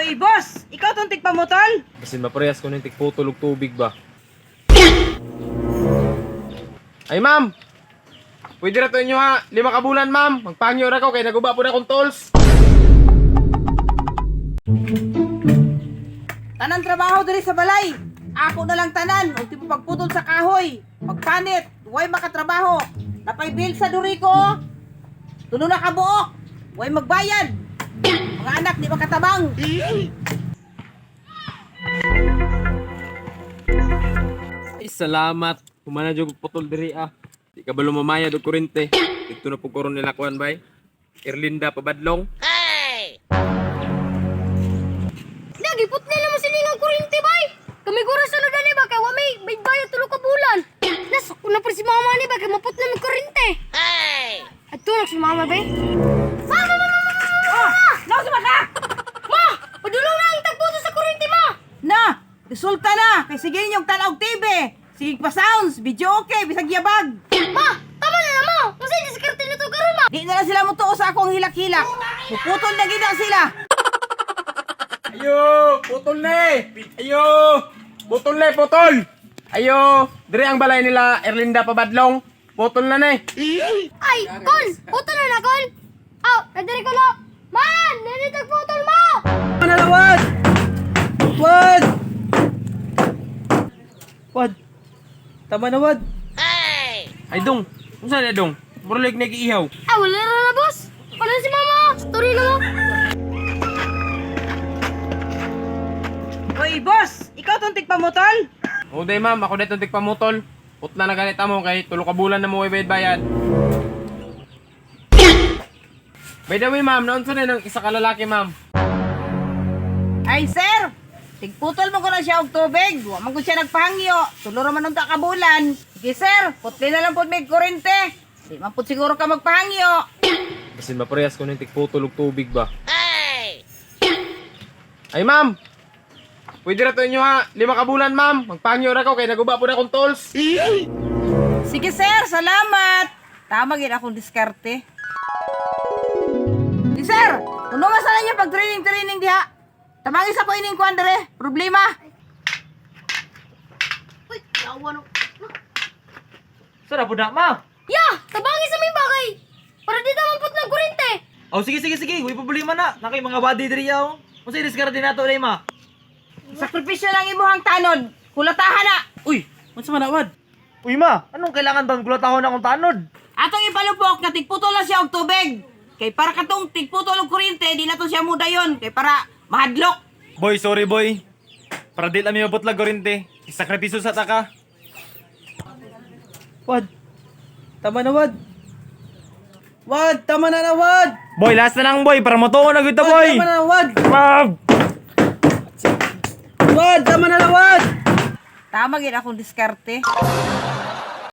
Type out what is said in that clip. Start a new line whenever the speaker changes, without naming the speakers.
Hoy, boss! Ikaw tong tigpamutol?
Basin maparehas ko ng tigputol og tubig ba. Ay ma'am! Pwede ra to inyo ha. 5 ka bulan ma'am. Magpangyo ra ko kay naguba po na akong tolls.
Tanan trabaho diri sa balay. Ako na lang tanan, ultimo pagputol sa kahoy, pagpanit, way makatrabaho. Napay bill sa duri ko. Oh. Tulo na ka buok, way magbayad. Mga anak di makatabang.
Ay salamat. Humana jud og putol diri ah. Di ka ba lumamayad og kurente? Dito na po koron nila kuan bay. Erlinda pabadlong.
Nagipot na naman sila ng kuryente, bay! Kami gura sa ludan ba? Kaya wa may bayad tulo ka bulan. Nasako na pa si mama ni ba? Kaya maput na may kuryente. Ay! At tulog si mama, bay. Mama, mama, mama, mama!
Oh, no sa ka.
Ma! Padulong na ang tagputo sa kuryente, ma!
Na, resulta na kay sige inyong tanaw TV. Sige pa sounds, video okay, bisag yabag.
Ma! Tama na na, ma! Masay diskarte na to karon, ma!
Di na lang sila mutuo sa akong hilak-hilak. Puputol na gid na sila.
Ayo, putol na eh. Ayo, putol na eh, putol. Ayo, dire ang balay nila Erlinda pabadlong. Putol na na eh.
Ay, Kol! Putol na na, Kol! Aw, nadiri ko lo! Ma! Nani tagputol, ma!
Ano na, Wad? Wad! Wad! Tama na, Wad.
Ay dong, unsa na dong? Murlig nag-iihaw.
Ah, wala na na, boss! Wala si mama! Story na mo!
Hoy, boss, ikaw tong tigpamutol?
O day ma'am, ako dito tigpamutol. Putla na ganit mo kay tulo ka bulan na mo bayad bayad. By the way ma'am, naunsa na ng isa ka lalaki ma'am.
Ay, sir! Tigputol mo ko na siya og tubig. Wa man ko siya nagpahangyo. Tulo ra man unta ka bulan. Sige, sir. Putli na lang pud may kurente. Di man pud siguro ka magpahangyo.
Basin maparehas ko ng tigputol og tubig ba. Ay ma'am! Pwede ra to inyo ha. 5 ka bulan ma'am. Magpangyo ra ko kay naguba po na akong tolls.
Sige, sir. Salamat. Tama gid akong diskarte. Di, sir. Kuno nga sana niya pag training-training diha. Tabangi sa po ining kuan dire. Problema.
Uy, yawa no.
Sara po na, ma.
Ya! Tabangi sa may bagay! Para di ta maput ng kuryente!
Oh, sige, sige, sige. Uy, problema na. Nakay mga body diri yaw. Unsa diskarte nato day, ma?
Sakripisyo lang imuhang tanod. Kulatahan na.
Uy, unsa man na, Wad? Uy, ma. Anong kailangan doon? Gulat ako na akong tanod.
Atong ipalupok nga tigputol na siya og tubig. Kay para katong tigputol og kuryente, di na to siya mudayon kay para mahadlok.
Boy, sorry boy. Para di lang mabot lag kurente. Isakripisyo sa taka.
Wad. Tama na, Wad. Wad, tama na na, Wad.
Boy, last na lang boy. Para motuo na gyud ta,
Wad,
boy.
tama na, Wad.
Ma'am!
Wad, tama na na, Wad.
Tama gid akong diskarte.